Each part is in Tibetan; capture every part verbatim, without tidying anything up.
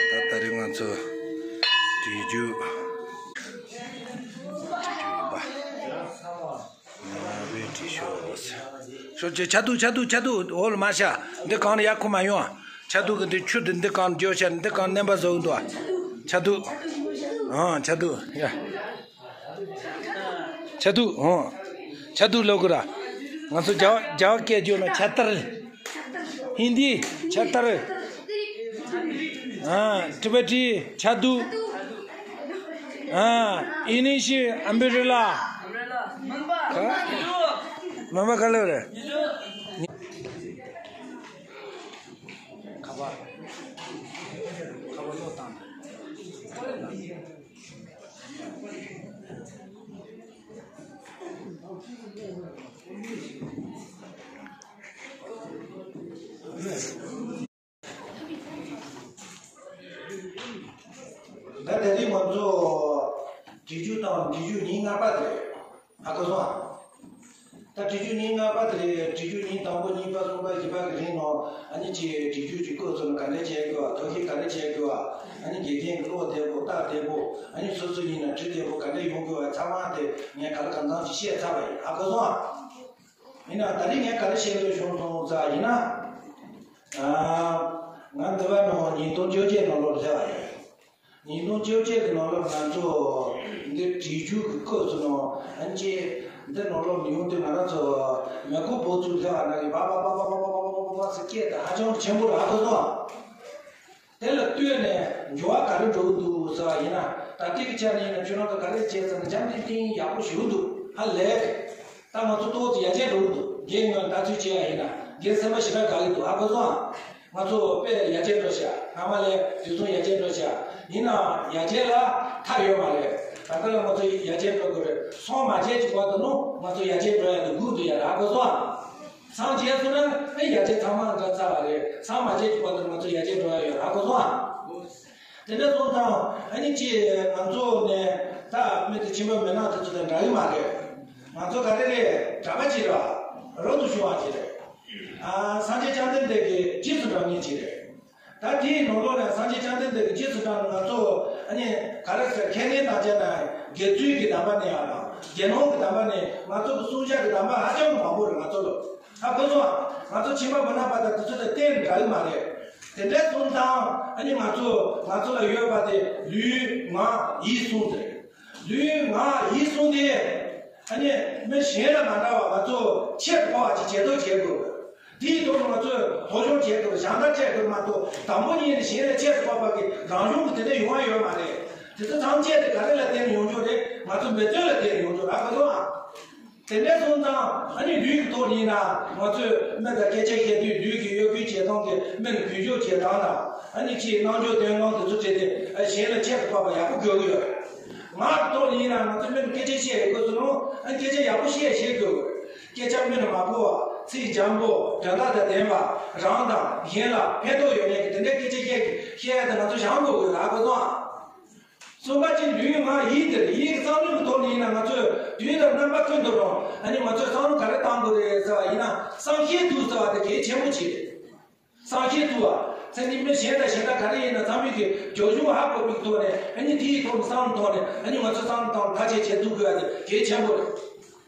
ད་ད་རེས་ང་ཚོ་བྲིས་རྒྱུ་བྲིས་རྒྱུ་ཡིན་པ། ང་རེ་བྲིས་ཤོག་ཤོག་ཅེ། ཆ་དུ་ཆ་དུ་ཆ་དུ་འོ་ལ་མ་ཤ། འདི་གང་ཡག་ཁུ་མ་ཡོང་། ཆ་དུ་གི་འདི་ཆུ་འདི་འདི་གང་འཇོག་ཤ། འདི་གང་མནན་པ་བཟོ་འདུག་ཆ་དུ། ཨང་ཆ་དུ་ཡ། ཆ་དུ་ཧོ། ཆ་དུ་ལོ་གུ་ར། ང་ཚོ་རྒྱ་རྒྱ་སྐད་བརྗོད་ན་ཆ་ཏར། ཧིན་དི་ཆ་ཏར། ཨ་ཏི་བེ་ཏི་ཆ་དུ། ཨ་ཨིན་ལི་ཤི་ཨམ་བྷི་རེ་ལ། མང་པ་ག་ལེ་རེད། ཁ་པར་ཁ་པར་ལོ་བཏང་། ད་དེ་རིང་ང་ཚོ་བྲིས་རྒྱུ་དང་འབྲི་རྒྱུ་ཉིན་ལྔ་པ་དེ་རེད། ཧ་གོ་སོང་ཨ། ད་བྲིས་རྒྱུ་ཉིན་ལྔ་པ་དེ་རེད། བྲིས་རྒྱུ་ཉིན་དང་པོ་གཉིས་པ་གསུམ་པ་བཞི་པ་གི་རིང་ནང་ཨ་ནི་ཅིག་བྲིས་རྒྱུ་ཅིག་བཀོད་ཚོ་ན་ག་འདྲ་བྱེད་དགོས་བ། ཐོ་ཤིག་ག་འདྲ་བྱེད་དགོས་བ། ཨ་ནི་དགེ་རྒན་གྱི་ཀློག་བདེ་པོ་ལྟ་བདེ་པོ་ཨ་ནི་སོ་སོ་ཡིན་ན་འབྲི་བདེ་པོ་ག་འདྲ་ཡོང་དགོས་བ། ཚང་མ་དེ་ངས་ག་ལ་གང་འཚམ་ཅིག་བཤད་ཚར་བ་ཡིན། ཧ་གོ་སོང་ཨ། ཡིན་ན་ད་རེས་ངས་ག་རེ་བཤད་འདོད་བྱུང་སོང་ཟེར་ཡིན་ན། ཨ། ང་འདི་བ་ནང་ཉིས་སྟོང་བཅོ་བརྒྱད་ནང་ལོགས་སླེབས་པ་རེད། ཉིས་སྟོང་བཅོ་བརྒྱད་ཀྱི་ནང་ལོགས་ང་ཚོ་འདི་བྲིས་རྒྱུ་གི་སྐབས་སུ་ནང་ཨ་ནི་ཅེ་འདི་ནང་ལོགས་མི་ཡོང་དུས་ང་རང་ཚོ་མེ་འཁོར་འབོར་ཚུགས་སླེབས་པ་ན་གི་བ་བ་བ་བ་བ་བ་བ་བ་ཟེར་སྐད་དེ་ཧ་ཅང་ཆེན་པོ་རེད། ཧ་གོ་སོང་ཨ། དེ་ལ་ལྟོས་ནས་འགྱུར་བ་ག་རེ་འགྲོ་གི་འདུག་ཟེར་བ་ཡིན་ན། ད་ལྟའི་གི་ཆ་ནས་ཡིན་ན་ཁྱོད་རང་གི་ག་རེ་བྱས་ཟེར་ན་འཇམ་ཐིང་ཐིང་ཡག་པོ་ཞིག་འདུག་ཧ་ལས། ད་ང་ཚོ་ཏོག་ཙམ་ཡར་རྒྱས་འགྲོ་གི་འདུག་རྒན་ངོས་ལྟ་ཚུལ་བྱས་པ་ཡིན་ན་རྒན་སེམས་པ་ཞེ་དྲག་དགའ་གི་འདུག་ཧ་གོ་སོང་ཨ། ང་ཚོ་དཔེ་ཡར་རྒྱས་འགྲོ་ཤག་སྔ་མ་ལས་དུས་མཚུངས་ཡར་རྒྱས་འགྲོ་ཤག་ཡིན་ནའང་ཡར་རྒྱས་ལ་མཐའ་ཡོད་མ་རེད། ད་ལྟ་ལ་ང་ཚོ་ཡར་རྒྱས་འགྲོ་དགོས་རེད། སོང་མ་རྒྱས་ཀྱི་བར་དུ་ནོ་ང་ཚོ་ཡར་རྒྱས་འགྲོ་ཡ་འདུག་སྒུག་འདུག་ཡ་རེད། ཧ་གོ་སོང་ཨ། སངས་རྒྱས་སོང་ན་ཨེ་ཡར་རྒྱས་ཚང་མ་འདྲ་ཚར་བ་རེད། སངས་མ་རྒྱས་ཀྱི་བར་དུ་ང་ཚོ་ཡར་རྒྱས་འགྲོ་ཡ་ཡོད། ཧ་གོ་སོང་ཨ། དེ་འདྲ་སོང་ཙང་ཨ་ནི་ཅི་ང་ཚོ་ནས་ད་མི་དེ་ཁྱིམ་པ་མི་ནག་དེ་ཚོ་དང་འདྲ་གི་མ་རེད། ང་ཚོ་ག་རེ་རེད། གྲྭ་པ་ཅིག་རེད་བ། རབ་ཏུ་བྱུང་བ་ཅིག་རེད། ཨ་སངས་རྒྱས་བཅོམ་ལྡན་འདས་ཀྱི་རྗེས་སུ་འབྲང་མཁན་ཅིག་རེད། ད་དེའི་ནང་ལོགས་ནས་སངས་རྒྱས་བཅོམ་ལྡན་འདས་ཀྱི་རྗེས་སུ་འབྲང་ང་ཚོ་ཨ་ནི་ག་རེ་ཟེར། ཁས་ལེན་དང་བཅས་ན་དགེ་ཚུལ་གྱི་དམ་པ་ནས་ཡང་དང་དགེ་སློང་གི་དམ་པ་ནས་ང་ཚོ་གི་བསྲུང་བྱ་གི་དམ་པ་ཧ་ཅང་མང་པོ་རེད། ང་ཚོ་ལ་ཧ་གོ་སོང་ཨ། ང་ཚོ་ཁྱིམ་པ་མི་ནག་པ་དང་དེ་ཚོ་དང་གཏན་འདྲ་གི་མ་རེད། དེ་འདྲ་སོང་ཙང་ཨ་ནི་ང་ཚོ་ང་ཚོ་ལ་ཡོད་པ་དེ་ལུས་ངག་ཡིད་གསུམ་དེ་རེད། ལུས་ངག་ཡིད་གསུམ་དེ་ཨ་ནི་མི་གཞན་ལ་མ་འདྲ་བ་ང་ཚོ་ཁྱད་དུ་འཕགས་པ་ཅིག་བྱེད་ཐབས་བྱེད་དགོས། དེའི་ཐོག་ནས་ང་ཚོས་སློབ་སྦྱོང་བྱེད་དགོས། སྦྱང་བརྡར་བྱེད་དགོས་མ་གཏོགས། དང་པོ་ཉིད་ནས་གཞན་ལ་ཁྱད་དུ་འཕགས་པ་གི་རང་བྱུང་གི་དེ་འདྲ་ཡོང་བ་ཡོད་མ་རེད། དེ་ཚོ་ཐམས་ཅད་དེ་ག་རེ་ལ་བརྟེན་ནས་ཡོང་རྒྱུ་རེད། ང་ཚོ་མི་ཚེ་ལ་བརྟེན་ནས་ཡོང་རྒྱུ་རེད། ཧ་གོ་སོང་ཨ། དེ་འདྲ་སོང་ཙང་ཨ་ནི་ལུས་ཀྱི་ཐོག་ནས་ཡིན་ན་ང་ཚོས་མི་དང་སྐད་ཆ་བཤད་དུས་ལུས་ཀྱི་གཡོ་འགུལ་བྱེད་སྟངས་དེ་མི་ལ་གུས་ཕྱོགས་བྱེད་སྟངས་དང་། ཨ་ནི་ཅིག་རྣམ་འགྱུར་སྟོན་སྟངས་དེ་ཚོ་བྱས་ཏེ་ཨ་གཞན་ལ་ཁྱད་དུ་འཕགས་པ་ཡག་པོ་དགོས་ཀྱི་ཡོད་རེད། ངག་གི་ཐོག་ནས་ཡིན་ན་ང་ཚོ་མི་ལ་སྐད་ཆ་བཤད་ཡོད་དགོས་སོང་ན་ཨ་སྐད་ཆ་ཡག་པོ་བཤད་ཤེས་དགོས། སྐད་ཆ་མི་ལ་མ་ཕོག་པ། ཚིག་འཇམ་པོ། དོན་དག་དང་ལྡན་པ། རང་དང་གཞན་ལ་ཕན་ཐོགས་ཡོད་མཁན་གྱི་དེ་འདྲའི་སྐད་ཆ་བཤད་བཤད་ཡ་དེ་ང་ཚོ་སྦྱང་དགོས་ཀྱི་ཡོད། ཧ་གོ་སོང་ཨ། གསུམ་པ་གཅིག་ལུས་ངག་ཡིད་དེ་རེད། ཡིད་ཀྱི་བསམ་བློ་གི་ཐོག་ནས་ཡིན་ན་ང་ཚོས་དུས་དང་རྣམ་པ་ཀུན་ཏུ་རུང་ཨ་ནི་ང་ཚོས་བསམ་བློ་ག་རེ་བཏང་དགོས་རེད་ཟེར་བ་ཡིན་ན་བསམ་ཤེས་ཐུབ་ཟེར་བ་དེ་གལ་ཆེན་པོ་ཅིག་རེད། བསམ་ཤེས་ཐུབ་པ། མཚན་ཉིད་མི་གཞན་དང་གཞན་དག་ག་རེ་ཡིན་ན་ཚང་མས་ཀྱི་རྒྱབ་ལྗོངས་ཧ་གོ་བའི་ཐོག་ནས་ཨ་ནི་དེའི་ཐོག་ནས་བསམ་བློ་ཐོག་ནས་ཨ་ནི་ང་ཚོ་བསམ་བློ་བཏང་མཐའ་དཔྱད་བྱེད་ཐུབ་དགོས་ཡ་དེ་གལ་ཆེན་པོ་རེད།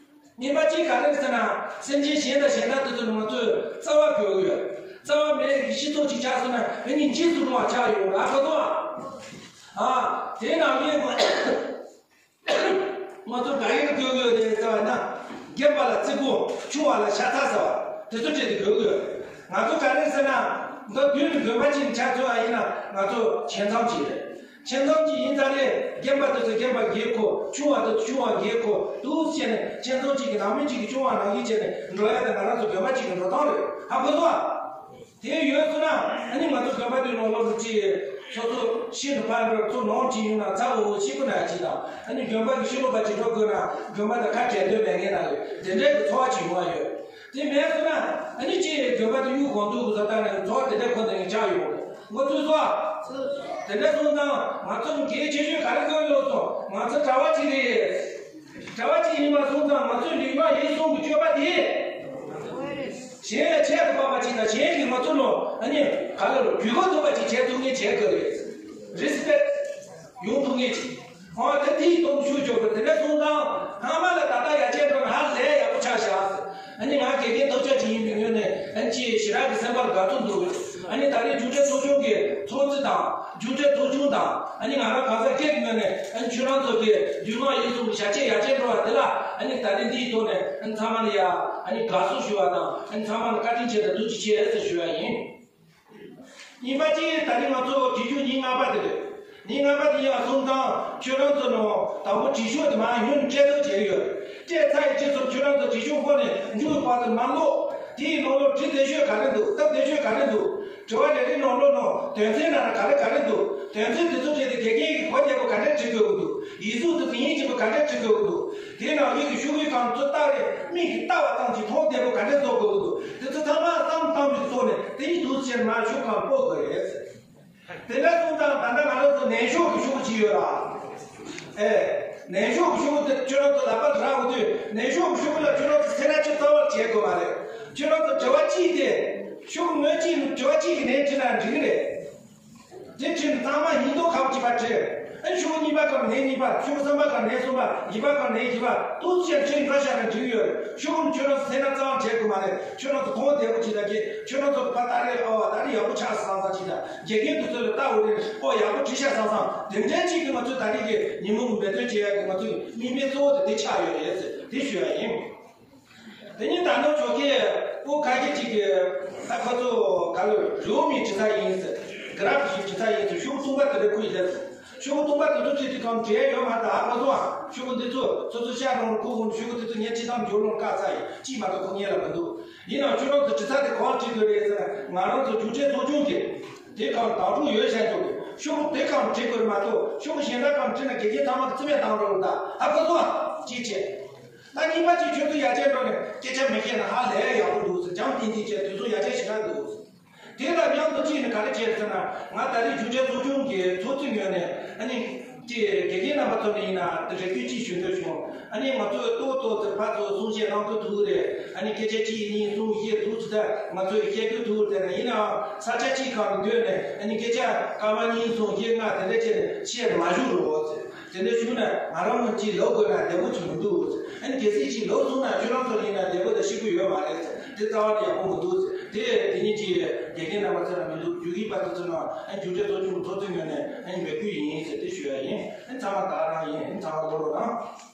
གཉིས་པ་གཅིག་ག་རེ་ཟེར་ན་སེམས་ཅན་གཞན་དང་གཞན་དག་དེ་ཚོ་ནི་ང་ཚོས་རྩ་བ་དགོས་ཀྱི་ཡོད། རྩ་བ་མེད་ཀྱི་སྤྱི་ཚོགས་ཅིག་ཆགས་སོང་ན་ཨ་ནི་འཇིགས་སུ་རུང་བ་ཆགས་ཡོང་ར་ག་ཚོ་ཨ། ཨ་དེ་ནང་ཡོད་པ། ང་ཚོ་ག་ཡེར་དགོས་དགོས་རེད་ཟེར་བ་ན། རྒན་པ་ལ་བརྩི་བཀུར། ཆུང་བ་ལ་ཤ་ཚ་ཟེར་བ་དེ་ཚོ་བྲིས་ཏེ་དགོས་དགོས། ང་ཚོ་ག་རེ་ཟེར་ན། འདི་དུས་ནི་དགོན་པ་ཅིག་ཆགས་ཚུལ་བ་ཡིན་ན་ང་ཚོ་ཆེ་མཚམས་ཅིག་རེད། ཆེ་མཚམས་ཅིག་ཡིན་ཙང་ནས་རྒན་པ་དེ་ཚོ་རྒན་པ་འགན་ཁུར། ཆུང་བ་དེ་ཚོ་ཆུང་བ་འགན་ཁུར་འདུག་བྱས་ནས་ཆེ་མཚམས་ཅིག་གི་ནང་མི་གཅིག་གི་ཆུང་བ་ནང་བཞིན་བྱས་ནས་འགྲོ་ཡ་དེ་ང་རང་ཚོ་དགོན་པ་ཅིག་གི་འགྲོ་སྟངས་རེད། ཧ་གོ་སོང་ཨ། དེ་ཡོད་སོང་ན་ཨ་ནི་ང་ཚོ་དགོན་པ་དེའི་ནང་སློབ་ཕྲུག་ཅིག་སོ་སོ་ཤིན་ཏུ་ཕར་འགྲོ་ཚུར་ནང་ཅིག་ཡོང་ན་ཚ་བོ་བོ་ཤི་པོ་ན་ཅིག་དང་ཨ་ནི་དགོན་པ་གི་ཤི་ལོ་པ་ཅིག་འགྲོ་དགོས་ན་དགོན་པ་དང་ཁ་བྲལ་འདོད་མེད་མཁན་ན་རེད། དེ་འདྲའི་གི་ཚོར་བ་ཅིག་ཡོང་བ་ཡོད། དེ་མེད་སོང་ན་ཨ་ནི་ཅིག་དགོན་པ་དེ་གཡུག་གོང་ཚུགས་གི་བཟོ་ལྟ་ནས་ཚོར་བ་དེ་འདྲའི་ཁོ་ནས་ཆགས་ཡོང་གི། ངོ་ཚོས་སོ། དེ་འདྲ་སོང་ཙང་ང་ཚོ་གལ་ཆེ་ཤོས་ག་རེ་དགོས་ཡོད་སོང་། ང་ཚོ་གྲྭ་བ་ཅིག་རེད། གྲྭ་བ་ཅིག་ཡིན་པ་སོང་ཙང་ང་ཚོའི་ལུས་ངག་ཡིད་གསུམ་གྱི་སྤྱོད་པ་དེ། གཞན་ལ་ཁྱད་དུ་འཕགས་པ་ཅིག་དང་གཞན་གྱིས་ང་ཚོ་ལ་ཨ་ནི་ག་ལ་ལ་གུས་བཀུར་ཐུབ་པ་ཅིག་བྱེད་ཐུབ་མཁན་བྱེད་དགོས་རེད། ཅིག་ཨོ་དེ་དེའི་སྟོང་ཤུགས་ཆོག་པ་དེ་འདྲ་སོང་ཙང་སྔ་མ་ལ་ད་ལྟ་ཡར་རྒྱས་འགྲོ་ན་ཧ་ལས་ཡག་པོ་ཆགས་བཞག་ཟེར། ཨ་ནི་ང་དགེ་རྒན་ཐོབ་ཆ་ཅིག་ཡིན་པའི་ངོས་ནས་ཨ་ནི་ཅིག་ཞེ་དྲག་གི་སེམས་པར་དགའ་ཚོར་འདུག་ཨ་ནི་ད་རེས་རྒྱུགས་སྤྲོད་ཚོགས་ཆུང་གི་ཚོགས་གཙོ་དང་རྒྱུགས་སྤྲོད་ཚོགས་ཆུང་དང་ཨ་ནི་ང་རང་གང་ཟག་སྒེར་གྱི་ངོས་ནས་ཨ་ནི་ཁྱོད་རང་ཚོ་གི་རྒྱུས་མངའ་ཡིན་གསུངས་པའི་བྱ་བྱེད་ཡར་རྒྱས་འགྲོ་བ་དེ་ལ་ཨ་ནི་ད་རེས་འདིའི་ཐོག་ནས་ཨ་ནི་ཚང་མ་ལ་ཡ་ཨ་ནི་དགའ་བསུ་ཞུ་བ་དང་ཨ་ནི་ཚང་མ་ལ་བཀའ་དྲིན་ཆེ་དང་ཐུགས་རྗེ་ཆེ་ཟེར་ཞུ་བ་ཡིན། གཉིས་པ་གཅིག་ད་རིང་ང་ཚོ་དུས་རྒྱུན་ཉིན་ལྔ་པ་དེ་རེད། ཉིན་ལྔ་པ་དེ་ཡང་སོང་ཙང་ཁྱོད་རང་ཚོ་ནང་དང་པོ་དྲི་ཤོག་དེ་མར་ཉོན་སྤྲད་ཐབས་བྱས་ཡོད། སྤྲད་ཚར་ཡི་རྗེས་སུ་ཁྱོད་རང་ཚོ་དྲི་ཤོག་ཁོ་ནས་མཇུག་བར་དུ་མ་ཀློག་དེའི་ནང་ལོགས་དྲི་བདེ་ཤོས་ག་རེ་འདུག་སྟབས་བདེ་ཤོས་ག་རེ་འདུག་དྲི་བ་རེ་རེའི་ནང་ལོགས་ནང་དོན་ཚན་ནང་ལ་ག་རེ་ག་རེ་འདུག་དོན་ཚན་དེ་ཚོ་བྲིས་ཏེ་དགེ་རྒན་གྱིས་གོ་རྒྱག་པ་ག་འདྲ་བྲིས་དགོས་ཀྱི་འདུག་ཡིག་གཟུགས་དེ་ཚོ་ཡིན་གཅིག་པ་ག་འདྲ་བྲིས་དགོས་ཀྱི་འདུག་དེའི་ནང་ཡིག་གི་ཤོག་བུའི་སྒང་ཚོ་བཏགས་རེད། མིག་གིས་ལྟ་བ་ཙམ་གྱིས་མཐོང་བདེ་པོ་ག་འདྲ་བཟོ་དགོས་ཀྱི་འདུག་དེ་ཚོ་ཚང་མ་བསམ་བཏང་བའི་ཐོག་ནས་དེ་ཡིན་དུས་ཕྱིར་མར་ཤོག་སྒང་སྤོ་དགོས་རེད། དེ་འདྲ་སོང་ཙང་ད་ལྟ་ང་རང་ཚོ་ནན་ཤོག་གི་ཤོག་བུ་ཅིག་ཡོད་ལ། ཨེ། ནན་ཤོག་གི་ཤོག་བུ་དེ་ཁྱོད་རང་ཚོ་ལག་པར་རག་འོང་དུས་ནན་ཤོག་གི་ཤོག་བུ་ལ་ཁྱོད་རང་ཚོ་སེམས་ཁྲལ་ཅི་རྩ་བར་བྱེད་དགོས་མ་རེད། ཁྱོད་རང་ཚོ་དྲི་བ་གཅིག་དེ། ཤོག་བུ་ངོས་གཅིག་ནས་དྲི་བ་གཅིག་གི་ནན་བྲིས་ན་འགྲིག་གི་རེད། དེ་བྲིས་ནས་ཚང་མ་ཡིན་མདོག་ཁ་པོ་གཅིག་པ་བྲིས། ཨ་ཤོག་བུ་གཉིས་པ་གམ་ནན་གཉིས་པ། ཤོག་བུ་གསུམ་པ་གམ་ནན་གསུམ་པ། བཞི་པ་གམ་ནན་བཞི་པ། ཏོག་ཙམ་བྲིས་འགྲོ་བཞག་ན་འགྲིག་ཡོད་རེད། ཤོག་བུ་ཁྱོད་རང་ཚོ་སེམས་ཁྲལ་རྩ་བ་བྱེད་དགོས་མ་རེད། ཁྱོད་རང་ཚོ་མཐོང་བདེ་པོ་བྱེད་ད་གི་ཁྱོད་རང་ཚོ་ཕ་ད་རེས་ཨོ་ད་རེས་ཡག་པོ་ཆགས་སོང་བསམ་བྱེད་ད། དགེ་རྒན་དེ་ཚོ་ལ་ལྟ་འོ་རེད། ཨོ་ཡག་པོ་བྲིས་ཤག་བསམ་བསམ་དེ་འདྲའི་གཅིག་གིས་ང་ཚོས་ད་རེས་ཀྱི་ཉིན་མོ་འབད་བརྩོན་བྱེད་ཡག་གི་ང་ཚོའི་དམིགས་འབེན་གཙོ་བོ་དེ་དེ་ཆགས་ཡོད་རེད་ཟེར་དེ་ཞུ་ཡ་ཡིན། དེ་ནས་ད་ནང་ཕྱོགས་ཀྱི་སྐུ་ཁ་ཤས་ཅིག་གིས་ད་ཁོ་ཚོ་ག་ལ་རེའུ་མིག་འབྲི་ས་ཡིན་ཟེར། གྷ་ར་ཕི་ཤིག་འབྲི་ས་ཡིན་ཟེར། ཤོག་བུ་སྟོང་པ་དེ་འདྲ་བརྐུས་ཡོད་ཟེར། ཤོག་བུ་སྟོང་པ་དེ་ཚོ་བྲིས་དུས་གང་བྲིས་ཡོད་མ་རེད། ད་ཧ་གོ་སོང་ཨ། ཤོག་བུ་འདི་ཚོ་སོ་སོ་ཤག་ནང་ལ་བརྐུས་ཁོང་ཤོག་བུ་དེ་ཚོ་ངས་ཅི་ཙམ་འགྱུར་ལོང་བཀག་ཚར་ཡིན། གཅིག་མ་གཏོགས་ཁོ་ངེད་ལ་མི་འདུག་ཡིན་ནའང་ཁྱོད་རང་ཚོ་འབྲི་ས་དེ་གང་བྲིས་དགོས་རེད་ཟེར་ན། ང་རང་ཚོ་རྒྱུགས་སྤྲོད་ཚོགས་ཆུང་གིས་དེ་གང་དང་སྤྲོ་ཡོད་བཤད་འདུག་ཤོག་བུ་དེ་གང་བྲིས་དགོས་རེད་མ་གཏོགས་ཤོག་བུ་གཞན་དག་གང་བྲིས་ན་དགེ་རྒན་ཚང་མ་གི་རྩིས་མེད་བཏང་འགྲོ་རེད། ད་ཧ་གོ་སོང་ཨ། གཅིག་བྱས། ད་གཉིས་པ་གཅིག་ཁྱོད་ཚོ་ཡར་རྒྱས་འགྲོ་ནས་སྐད་ཆ་མི་བཤད་ན་ཧ་ལས་ཡག་པོ་འདུག་ཟེར། བྱམས་བསྟན་འཛིན་བྱས་དུས་ཚོད་ཡར་རྒྱས་ཞེ་དྲག་འདུག་ཟེར། དེ་ལ་མཉམ་དུ་གཅིག་ནས་ག་རེ་བྱས་ཟེར་ན། ང་ད་རེས་རྒྱུགས་སྤྲོད་ཚོགས་ཆུང་གི་ཚོགས་གཙོའི་ངོས་ནས་ཨ་ནི་ཀྱི་དགེ་རྒན་རྣམ་པ་ཚོ་ནས་ཡིན་ན་དེ་རེ་སྐུལ་གཅིག་ཞུ་འདོད་བྱུང་། ཨ་ནི་ང་ཚོས་ཏོག་ཏོག་ཙམ་ཕར་ཚུར་གསུང་བཤད་གནང་ཐུབ་ཐུབ་རེད། ཨ་ནི་སྐད་ཆ་གཅིག་གཉིས་གསུམ་བཤད་ཐུབ་ཚུལ་ད་ང་ཚོས་བཤད་རྒྱུ་ཐུབ་རེད། ཡིན་ནའང་ས་ཆ་གཅིག་གང་དུ་སྡོད་ནས་ཨ་ནི་སྐད་ཆ་སྐར་མ་གཉིས་གསུམ་བཤད་ལྔ་དེ་འདྲ་བྱས་ནས་བཤད་མ་བཞུགས་རོགས་ཟེར། དེ་འདྲ་བྱུང་ན་ང་རང་ངོས་ཀྱིས་ལབ་དགོས་ན་བདེ་པོ་ཅིག་མི་འདུག་ཟེར། ཨ་ནི་གལ་སྲིད་ཅིག་ལབ་སོང་ན་ཁྱོད་རང་ཚོ་ཡིན་ན་བདེ་པོ་དང་སྐྱིད་པོ་ཡོད་མ་རེད་ཟེར། དེ་རྩ་བ་ནས་ཡག་པོ་མི་འདུག་ཟེར། དེ་དེ་ཉིད་ཀྱི་དགེ་རྒན་རྣམ་པ་ཚོ་ལ་མི་འདུག་རྒྱུགས་ཡིག་པ་དེ་ཚོ་ནང་ཨ་ནི་རྒྱུགས་སྤྲོད་ཚོགས་ཆུང་ཚོགས་གཙོའི་ངོས་ནས་ཨ་ནི་འབོད་སྐུལ་ཡིན་ཟེར་དེ་ཞུ་ཡ་ཡིན། ཨ་ནི་ཚང་མ་དགའ་རང་ཡིན། ཨ་ནི་ཚང་མ་ལོ་རོགས་གནང་།